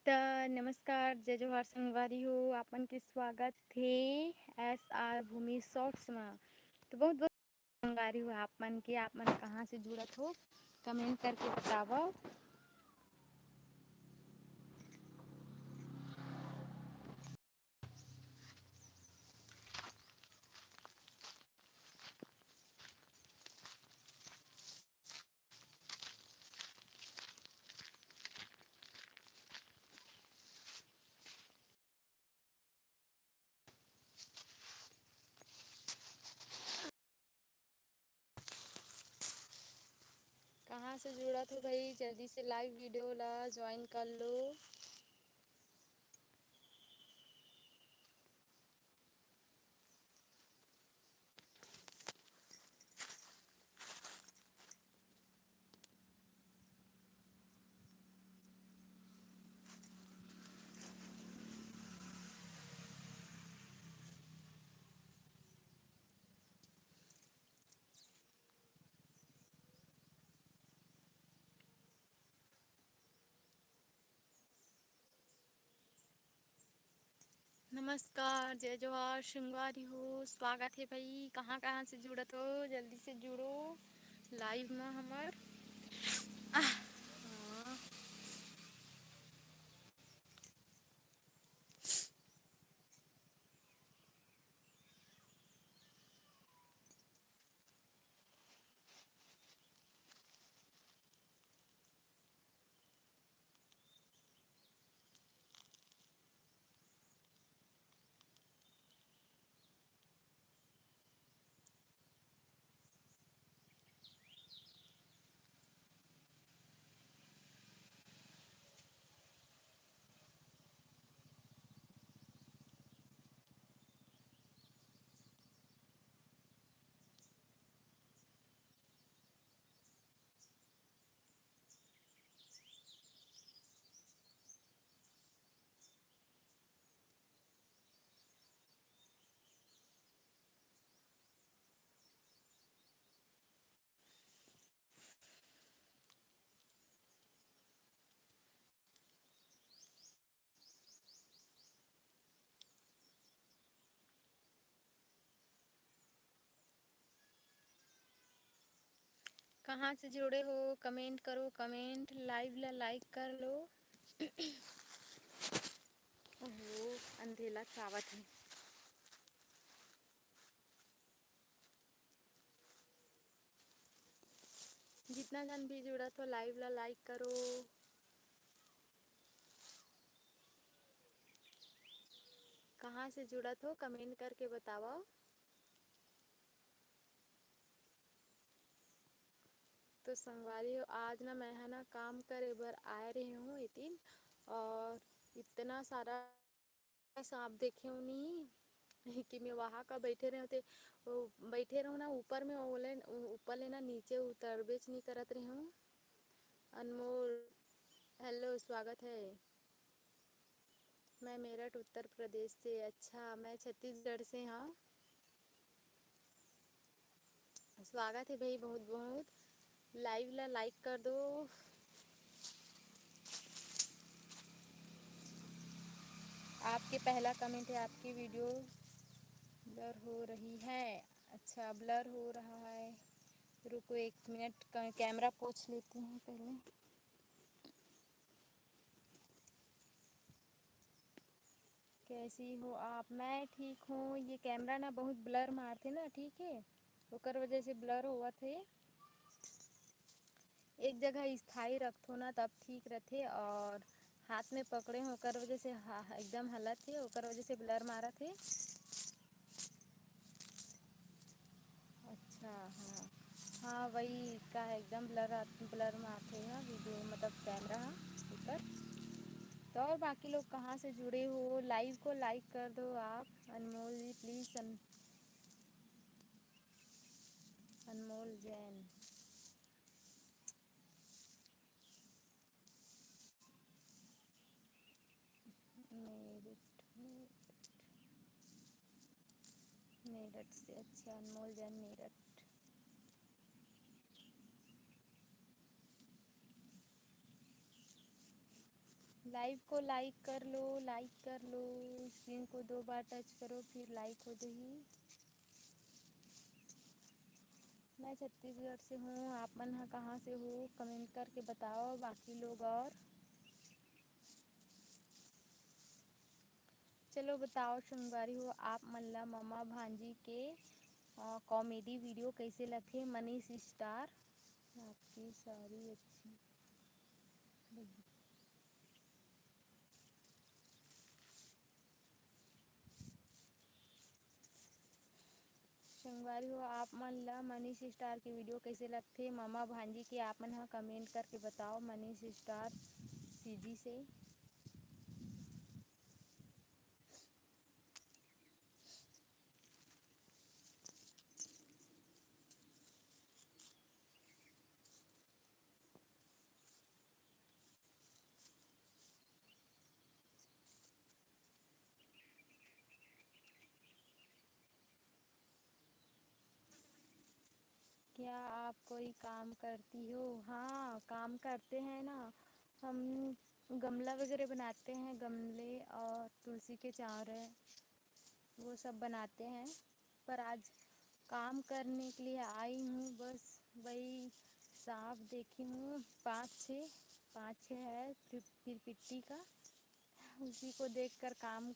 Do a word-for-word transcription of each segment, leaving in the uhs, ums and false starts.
त नमस्कार, जय जोहार संगवारी हो, आप मन के स्वागत हे एस आर भूमि शॉर्ट्स म। तो बहुत बहुत संगवारी हो आप मन के, आप मन कहाँ से जुड़त हो, कमेंट करके बतावव। कहाँ से जुड़त हो भाई, जल्दी से लाइव वीडियो ला ज्वाइन कर लो। नमस्कार, जय जोहार, संगवारी हो, स्वागत हे भाई। कहाँ कहाँ से जुड़त हो, जल्दी से जुड़ो लाइव म हमर। आह, हाँ। कहाँ से जुड़े हो, कमेंट करो, कमेंट, लाइव ला लाइक कर लो। ओहो, अंधेला चावत है। जितना जन भी जुड़त हो, लाइव ला लाइक करो। कहाँ से जुड़त हो, कमेंट करके बतावव। तो संगवारी हो, आज ना मैं ह ना काम करे बर आए रहे हूँ एतिन, और इतना सारा सांप देखे हूँ नी कि मैं वहाँ का बैठे रहे होते, वो बैठे रहूँ ना ऊपर में, ओले ऊपर ले ना नीचे उतरबेच नहीं करत रहे हूँ। अनमोल, हेलो, स्वागत है। मैं मेरठ, उत्तर प्रदेश से। अच्छा, मैं छत्तीसगढ़ से, हाँ। स्वागत है भाई, बहुत बहुत। लाइव ला लाइक कर दो। आपके पहला कमेंट है, आपकी वीडियो ब्लर हो रही है। अच्छा, ब्लर हो रहा है, रुको एक मिनट, क-, कैमरा पोंछ लेती हूँ पहले। कैसी हो आप? मैं ठीक हूँ। ये कैमरा ना बहुत ब्लर मारथे ना, ठीक है, ओकर वजह से ब्लर होवत हे। एक जगह स्थायी रखथो ना, तब ठीक रथे, और हाथ में पकड़े हो, ओकर वजह से हा-, एकदम हलत हे, ओकर वजह से ब्लर मारत हे। अच्छा, हाँ। हाँ, वही का है, एकदम ब्लर आ-, ब्लर मारथे ह वीडियो, मतलब कैमरा ह ऊपर। तो और बाकी लोग कहाँ से जुड़े हो? लाइव को लाइक कर दो आप। अनमोल जी, प्लीज अन-, अनमोल जैन। मेरठ, मेरठ, मेरठ से। अच्छा, अनमोल जैन मेरठ। लाइव को लाइक कर लो, लाइक कर लो। स्क्रीन को दो बार टच करो, फिर लाइक हो जाही। मैं छत्तीसगढ़ से हूँ, आप मन ह कहाँ से हो, कमेंट करके बताओ। बाकी लोग और चलो बताओ संगवारी हो, आप मन ला ममा भांजी के, अ, कॉमेडी वीडियो कैसे लगथे? मनीष स्टार, आपकी सारी अच्छी लगी। संगवारी हो, आप मन ला मनीष स्टार के वीडियो कैसे लगथे? ममा भांजी के आप मन ह कमेंट करके बताओ, मनीष स्टार सीजी से। क्या आप कोई काम करती हो? हाँ, काम करते हैं ना। हम गमला वगैरह बनाते हैं, गमले और तुलसी के चारे, वो सब बनाते हैं। पर आज काम करने के लिए आई हूँ, बस वही सांप देखी हूँ, पाँच छः, पाँच छः है, फिर, फिर पिट्टी का। उसी को देखकर काम,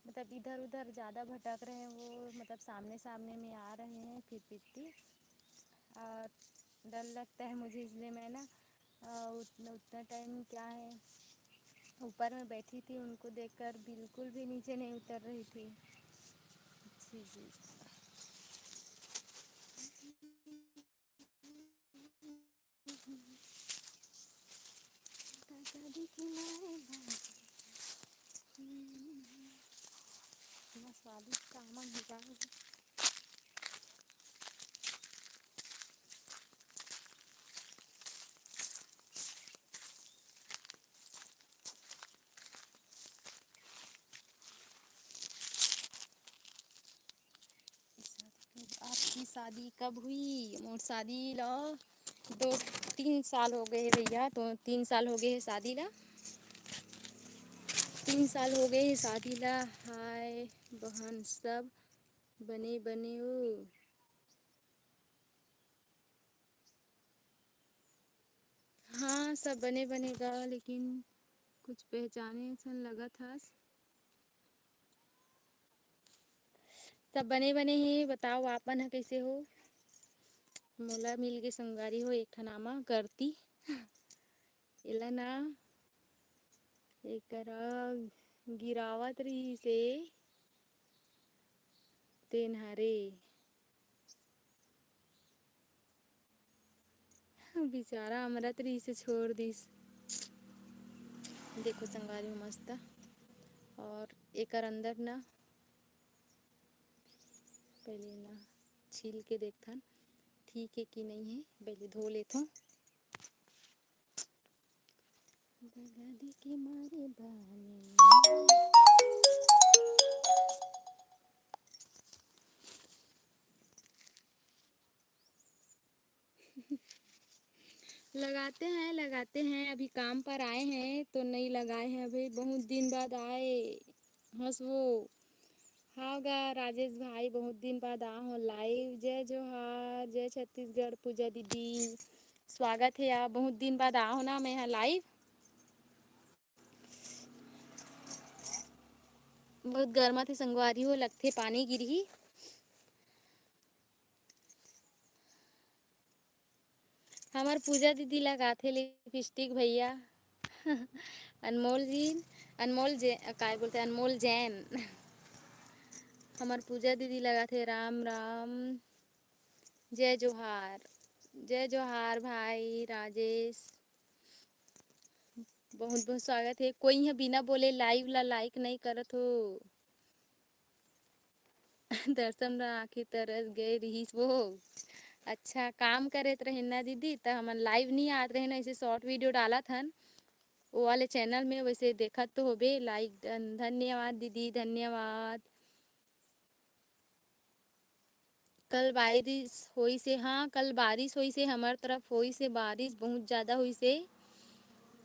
मतलब, इधर उधर ज़्यादा भटक रहे हैं वो, मतलब, सामने सामने में आ रहे हैं फिर पिट्टी। और डर लगता है मुझे, इसलिए मैं ना, अ, उतना, उतना टाइम क्या है, ऊपर में बैठी थी, उनको देखकर बिल्कुल भी नीचे नहीं उतर रही थी। जी, जी। इतना स्वादिष्ट आमन हो जाए। आपकी शादी कब हुई? मोर शादी ला दो तीन साल हो गए हे भैया, तो तीन साल हो गए हे शादी ला, तीन साल हो गए हे शादी ला। हाय बहन, सब बने बने हो? हाँ, सब बने बने गा, लेकिन कुछ पहचाने असन लगत हस। सब बने बने हे, बताओ आप मन ह कइसे हो? मोला मिल गे संगवारी हो एक ठन आमा करती। एला ना एकरा गिरावत रहिस हे तेन हरे। बेचारा अमरत रहिस हे, छोड़ दिस। देखो संगवारी हो मस्त। और एकर अंदर ना पहले ना छील के देखथन ठीक हे कि नहीं हे, पहले धो लेथन। दगदी के मारे बानी। लगाते हैं, लगाते हैं, अभी काम पर आए हैं तो नहीं लगाए हैं, अभी बहुत दिन बाद आए। हंस वो। हाव गा राजेश भाई, बहुत दिन बाद आ हो लाइव। जय जोहार, जय छत्तीसगढ़ पूजा दीदी, स्वागत है आप। बहुत दिन बाद आ हो ना मैं यहाँ लाइव। बहुत गर्मा थे संगवारी हो, लगथे पानी गिरही। हमर पूजा दीदी लगाथे लिपस्टिक भैया। अनमोल जी, अनमोल जै-, काय बोलथे, अनमोल जैन। हमर पूजा दीदी लगाथे। राम राम, जय जोहार, जय जोहार भाई राजेश, बहुत बहुत स्वागत है। कोई ह बिना बोले लाइव ला लाइक नहीं करत हो। दर्शन ला आँखी तरस गए रिहिस वो। अच्छा, काम करत रहेन ना दीदी, त हमन लाइव नहीं आत रहेन, ऐसे शॉर्ट वीडियो डालत हन वो वाले चैनल में, वैसे देखत तो होबे। लाइक डन, धन्यवाद दीदी, धन्यवाद। कल बारिश होइस हे, हाँ, कल बारिश होइस हे, हमर तरफ होइस हे बारिश, बहुत ज़्यादा होइस हे।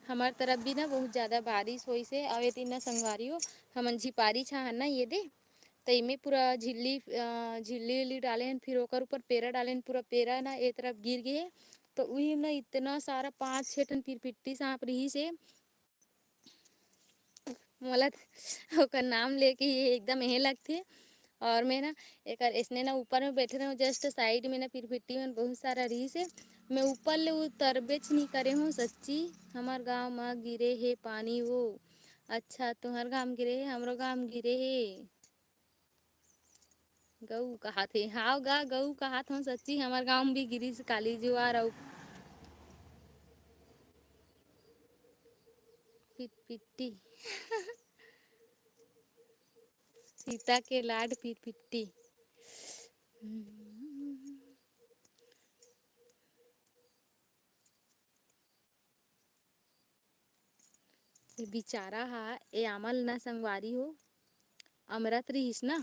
हमर तरफ भी ना बहुत ज्यादा बारिश होइस हे। अउ एती ना संगवारी हो, हमन झिपारी छाहन ना ये दे, त एमे पूरा झिल्ली, अ, झिल्ली उल्ली डाले हन, फिर ओकर ऊपर पेरा डाले हन, पूरा पेरा ना ए तरफ गिर गे हे। त उही में ना इतना सारा पाँच छे ठन पिरपिट्टी सांप रिहिस हे। मोला त ओकर नाम लेके ही एकदम एहे लगथे। और मैं ना एकर ऐसने ना ऊपर में बैठे रहूँ, just side में ना पिरपिट्टी मन बहुत सारा रिहिस हे। मैं ऊपर ले उतरबेच नहीं करे हूँ सच्ची। हमर गांव म गिरे हे पानी वो। अच्छा, तुहर गांव गिरे हे, हमरो गांव गिरे हे। गऊ कहात हे, हाव गा, गऊ कहात हूँ सच्ची। हमर गांव में भी गिरिस काली जुआर अउ पिटपिट्टी। सीता के लाड पिटपिट्टी। ये बेचारा हा, ए आमा ल ना संगवारी हो, अमरत रिहिस ना,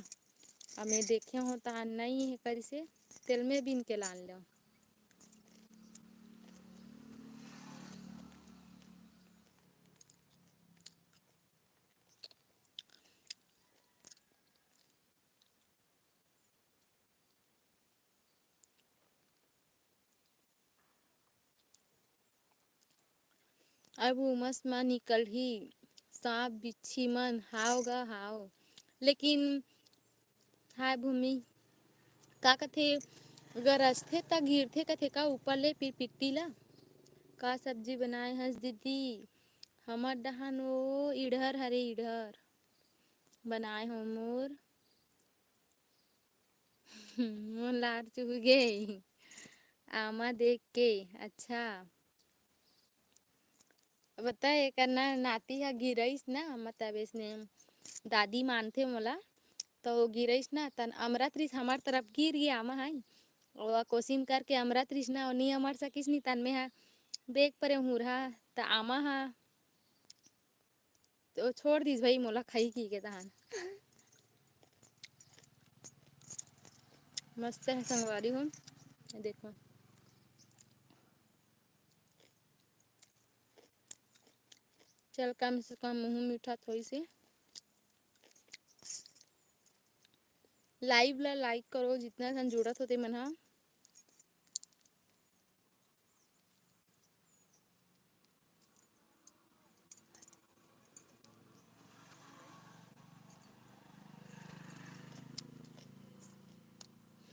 अब मैं देखे हो तहान नई हे करिसे, तेल में बीन के लान लो। अब उमस म निकलही सांप बिच्छी मन, हाव गा हाव। लेकिन हाय भूमि, का कथे, गरजथे त गिरथे कथे का ऊपर ले पिरपिट्टी ला? का सब्जी बनाए हस दीदी? हमर डहान ओ इढ़र हरे, इढ़र बनाए हो मोर। मोर लार चुहू गे आमा देख के। अच्छा, बता, एकर ना नाती ह गिरइस ना, मतलब, इसने दादी मानथे मोला, तो वो गिरइस ना, तन अमरत रिस हमर तरफ गिर गे आमा ह। ओला कोसिम करके अमरत रिस ना, ओ नी अमर सकिस नी, तन में हा देख परे हुरहा, त आमा हा तो छोड़ दिस भाई मोला खाई की के तहान। मस्त है संगवारी हो, देखो। चल, कम से कम मुँह मीठा थोड़ी से। Live ला like करो, जितना झन जुड़त होते मन हा।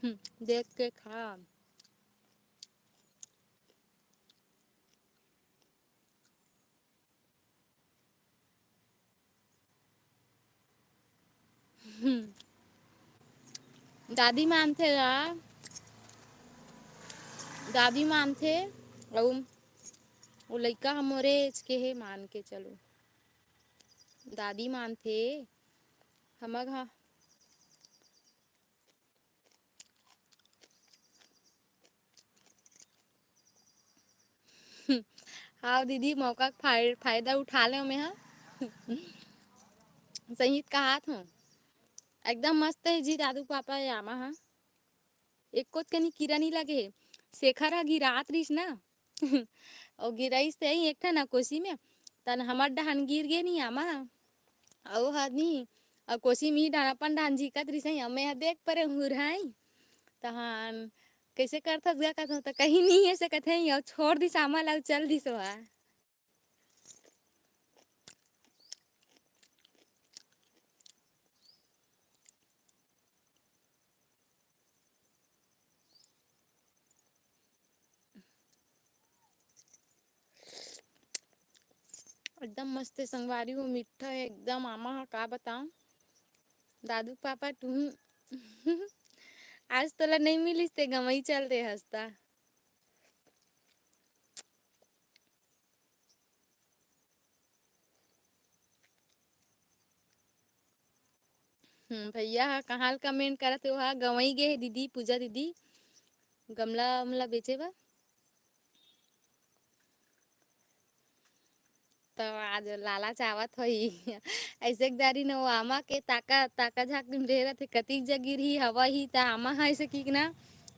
हम्म, देख के खा। हम्म। दादी मानथे गा, दादी मानथे, अउ वो लइका ह मोरे age के हे, मान के चलो, दादी मानथे। हमर हा हाव दीदी, मौका के फाय-, फायदा उठा ले मैं हा। सही कहात हूँ, एकदम मस्त है जी दादू पापा ये आमा हा। एको कनी कीरा नी लगे हे। शेखर हा गिरात रिस ना, अउ गिराइस ते ही एक ठन कोसी में, तन हमर डहान गिर गे नी आमा हा। अउ हा नी, अउ कोसी में ही डहान अपन डहान झिकत रिस, अउ मैं हा देख परे हुरहाई। तहान कइसे करथस गा कथों, त कहीं नहीं ऐसे कथे, अउ छोड़ दिस आमा ला, अउ चल दिस ओहा। एकदम मस्त हे संगवारी हो, मीठा हे एकदम आमा हा, का बताओं। दादू पापा टुहू आज तोला नहीं मिलिस ते गंवई चल दे हंसता। हम्म, भैया हा कहाँ ल comment करत हे, ओहा गंवई गे हे दीदी, पूजा दीदी, गमला उमला बेचे बर। तो आज लालच आवत होही। ऐसे एक दारी न वो आमा के ताका, ताका झाक दिन रहे रथे, कतिक जगह रही, हवा ही, त आमा हा ऐसे की ना,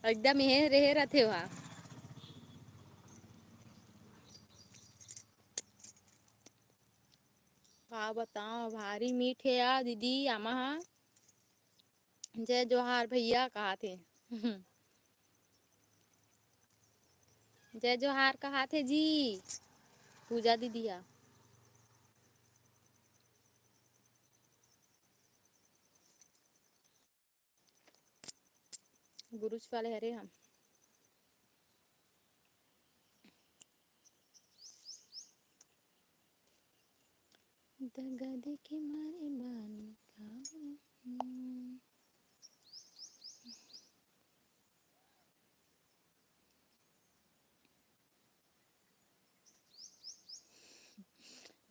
एकदम यहे रहे रथे वहाँ। का बताओ, भारी मीठ हे यार दीदी, आमा हा। जय जोहार भैया कहाथे। जय जोहार कहाथे जी, पूजा दीदी हा। गुरुज वाले हरे हम। दगा दे के मारे बानी का।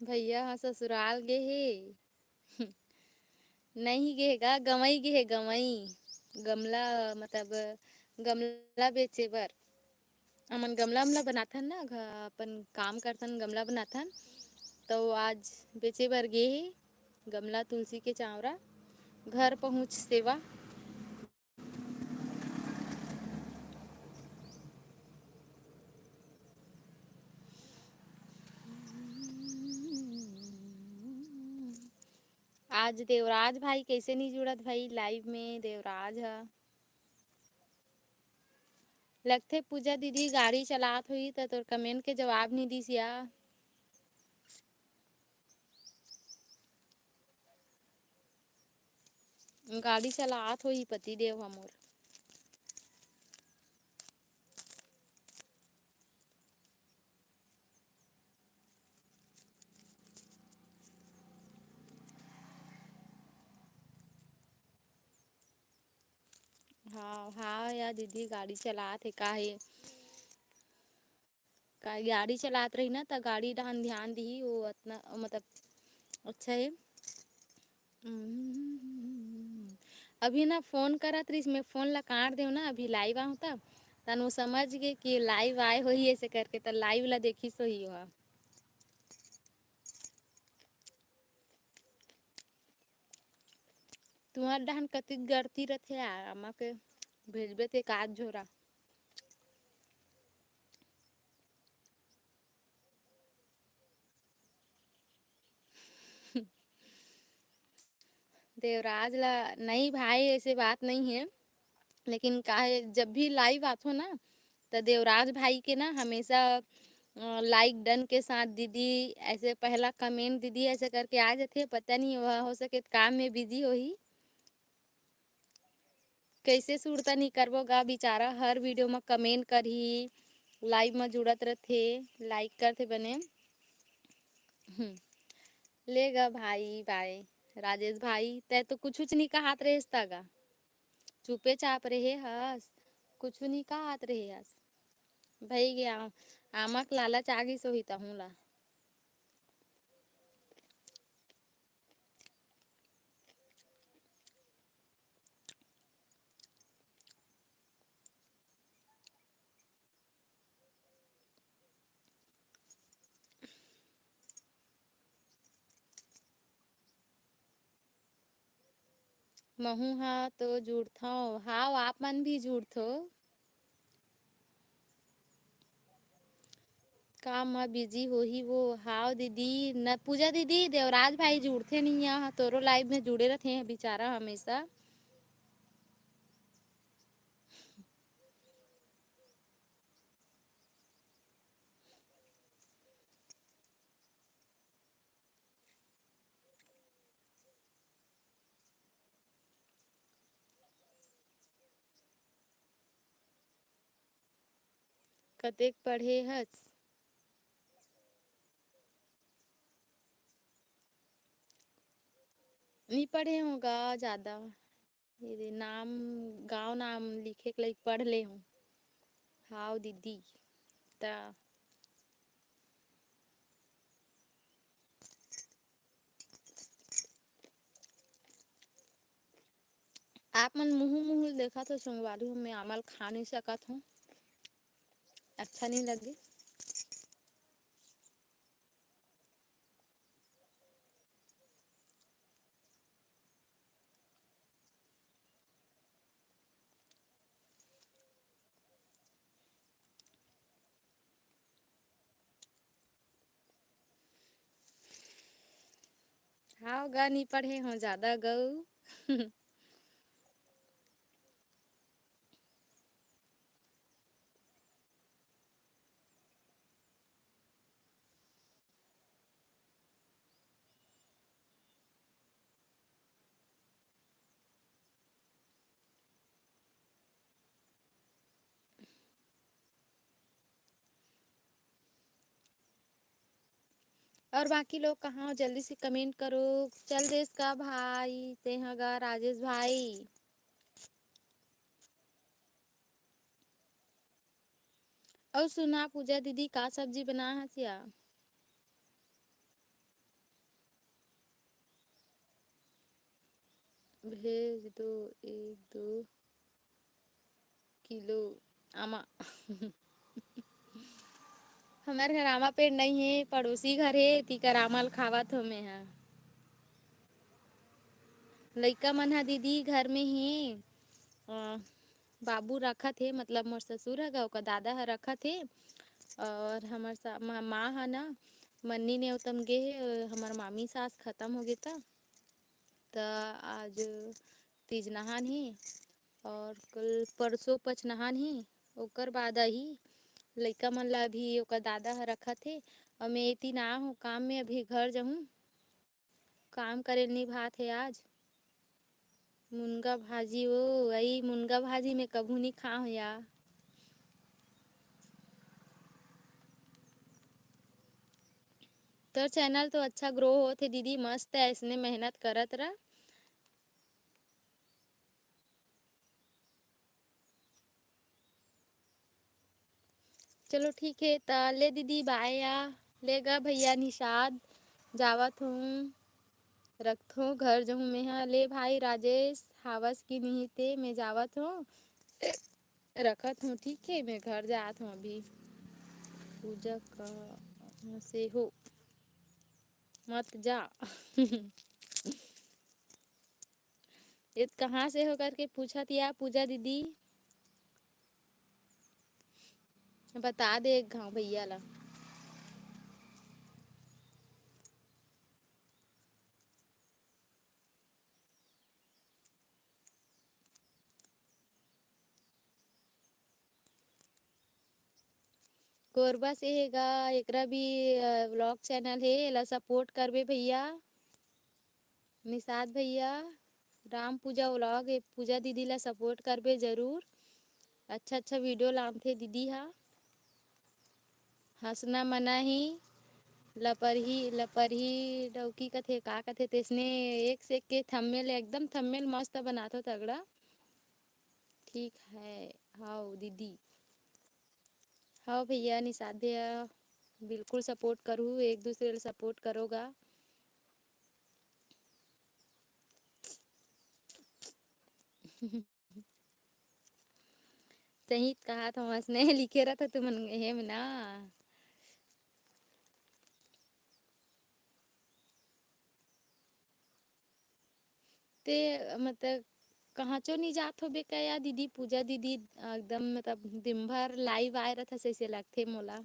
भैया ह ससुराल गे हे। नहीं गे हे गा, गंवई गे हे, गंवई। गमला, मतलब, गमला बेचे बर। हमन गमला, गमला बनाथन ना, घ-, अपन काम करथन, गमला बनाथन। तो आज बेचे बर गे हे गमला, तुलसी के चांवरा। घर पहुँच सेवा। आज देवराज भाई कैसे नहीं जुड़त भाई लाइव में? देवराज ह लगथे पूजा दीदी गाड़ी चलात होही त तोर कमेंट के जवाब नहीं दिस या। गाड़ी चलात होही पति देव ह मोर। हाँ, हाँ यार दीदी, गाड़ी चलात हे का हे? का गाड़ी चलात रही ना, त गाड़ी डहान ध्यान दिही, वो अतना, मतलब, अच्छा हे। हम्म, अभी ना फोन करत रहिस, मैं फोन ला काट देव ना, अभी लाइव आहूँ त, तन वो समझ गे कि लाइव आए होही ऐसे करके, त लाइव ला देखिस होही ओहा। तुंहर डहान कतिक गरती रथे यार, आमा के भेजबे ते एकाध झोरा। देवराज ला, नहीं भाई, ऐसे बात नहीं है, लेकिन का है, जब भी लाइव आथो ना, त देवराज भाई के ना हमेशा, अ, लाइक डन के साथ दीदी, ऐसे पहला कमेंट दीदी ऐसे करके आ जाथे। पता नहीं, वह हो सके त काम में बिजी होही। कैसे सुरता नहीं करबो गा, बेचारा हर वीडियो में कमेंट करही, लाइव में जुड़त रथे, लाइक करथे बने। हम्म, ले गा भाई, बाय। राजेश भाई, तै तो कुछ नहीं कहात रहेस ता गा, चुपे चाप रहे हस, कुछ नहीं कहात रहे हस। भई गया, आमक लालच आ गिस होही तहूँ ला। महूँ हा तो जुड़थव। हाव, आप मन भी जुड़थो। काम म बिजी होही वो। हाव दीदी, न पूजा दीदी, देवराज भाई जुड़थे नहीं, यहाँ तोरो लाइव में जुड़े रथे बेचारा हमेशा। कतेक पढ़े हस? नी पढ़े हों गा जादा। ये दे नाम, गाँव नाम लिखे के लइक पढ़ ले हों। हाव दीदी, त आप मन मुँहू मुँहू देखत हो संगवारी हो, मैं आमल खा नहीं सकत हूँ, अच्छा नहीं लगे। हाव गा, नी पढ़े हों जादा गऊ। और बाकी लोग कहाँ हो, जल्दी से comment करो। चल देस का भाई, तेहा गा राजेश भाई। अउ सुना पूजा दीदी, का सब्जी बनाए हस या? भेज दो एक दो किलो आमा। हमर घर आमा पेड़ नइ हे, पड़ोसी घर हे, तिकर आमा ल खावत हो मेंहा। लइका मन ह दीदी घर में हे, अ, बाबू रखत हे, मतलब मोर ससुर ह गा, ओकर दादा ह रखत हे, और हमर सा-, मा-, माँ ह ना मन्नी नेवतम गे हे, हमर मामी सास खतम हो गे त, त आज तीज नहान हे, और कल परसों पच नहान हे, ओकर बाद आही। लइका मन ला अभी ओकर दादा ह रखत हे, और मैं एती ना आहूँ काम में, अभी घर जाहूँ। काम करे ल नी भात हे आज। मुनगा भाजी, ओ, अई मुनगा भाजी में कभू नी खाहूँ या। तोर channel तो अच्छा grow होत हे दीदी, मस्त हे, अइसने मेहनत करत रह। चलो ठीक हे, त ले दीदी bye या, ले गा भैया निषाद, जावत हूँ, रखत हूँ, घर जाहूँ मेंहा। ले भाई राजेश, हावस कि नहीं ते, मैं जावत हूँ, रखत हूँ, ठीक हे, मैं घर जात हूँ अभी। पूजा कहाँ से हो? मत जा। ये कहाँ से हो करके पूछत या पूजा दीदी, बता दे एक घाव भैया ला। कोरबा से हे गा, एकरा भी, अ, vlog channel हे, एला support करबे भैया। निषाद भैया, राम पूजा vlog, ए पूजा दीदी ला support करबे जरूर। अच्छा अच्छा video लानथे दीदी हा। हंसना मना ही, लपरही, लपरही डौकी कथे, का कथे, तेसने एक से एक के thumbnail, एकदम thumbnail मस्त बनाथो, तगड़ा। ठीक है, हाव दीदी। हाव भैया, निषाद भैया, बिल्कुल support करू, एक दूसरे ला support करो गा। सही कहा था, वसने लिखे रहता तुमन हे में ना। ते, मतलब, कहाँचो नहीं जात होबे का या दीदी? पूजा दीदी एकदम, मतलब, दिन भर live आए रहता, जैसे लगथे मोला।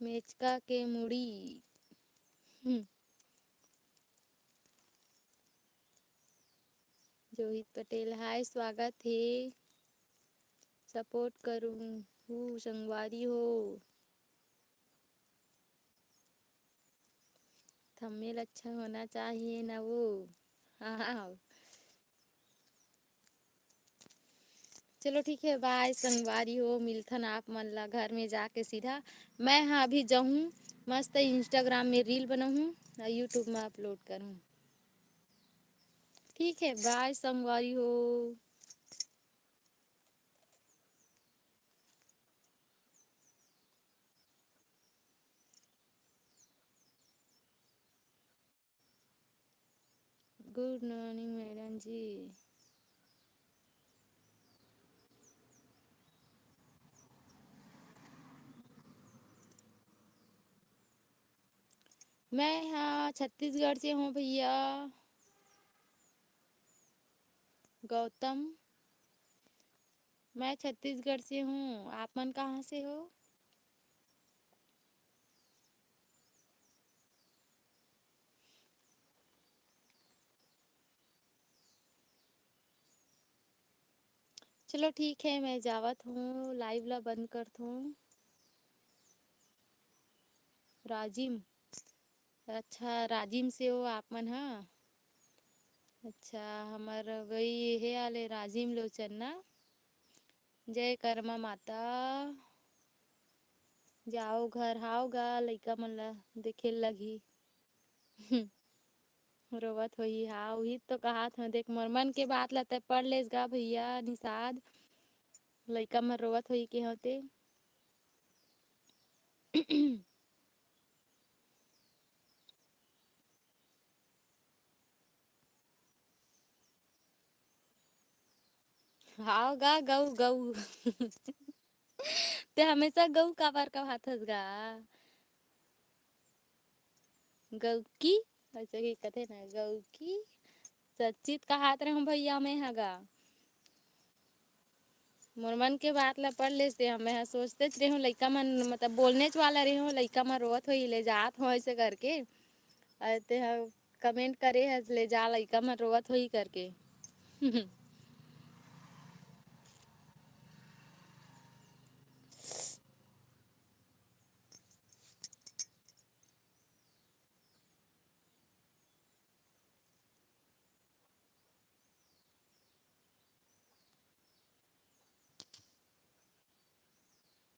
मेचका के मुड़ी। हम्म। जोहित पटेल, हाय, स्वागत हे। Support करूँ हूँ संगवारी हो। Thumbnail अच्छा होना चाहिए ना वो। हाँ। चलो ठीक है, bye संगवारी हो, मिलथन आप मन ला घर में जाके सीधा। मैं हाँ अभी जाहूँ, मस्त Instagram में reel बनाहूँ और YouTube में upload करूँ। ठीक है, bye संगवारी हो। Good morning मैडम जी। मैं हा छत्तीसगढ़ से हूँ भैया। गौतम, मैं छत्तीसगढ़ से हूँ, आप मन कहाँ से हो? चलो ठीक है, मैं जावत हूँ, live ला बंद करत हूँ। राजिम, अच्छा, राजिम से हो आप मन, हाँ। अच्छा, हमर गई हे आले राजिम लोचन ना। जय करमा माता। जाओ घर, हाव गा, लइका मन ला देखे लगही। रोवत होही, हाँ, उही तो कहात हूँ। देख, मोर मन के बात ला तै पढ़ लेस गा भैया निषाद। लइका मन रोवत होही के होते। हाव गा, गऊ, गऊ। ते हमेशा गऊ काबर कहाथस गा? गऊ की, ऐसे ही कथे ना, गऊ की। सच्चित कहात रहूं भैया मैं ह गा। मोर मन के बात ला पढ़ लेस ते, मैं ह सोचतेच रहूं, लइका मन, मतलब, बोलनेच वाला रहूं, लइका मन रोवत होही, ले जात हों ऐसे करके। अरे ते ह comment करे हस, ले जा, लइका मन रोवत होही करके।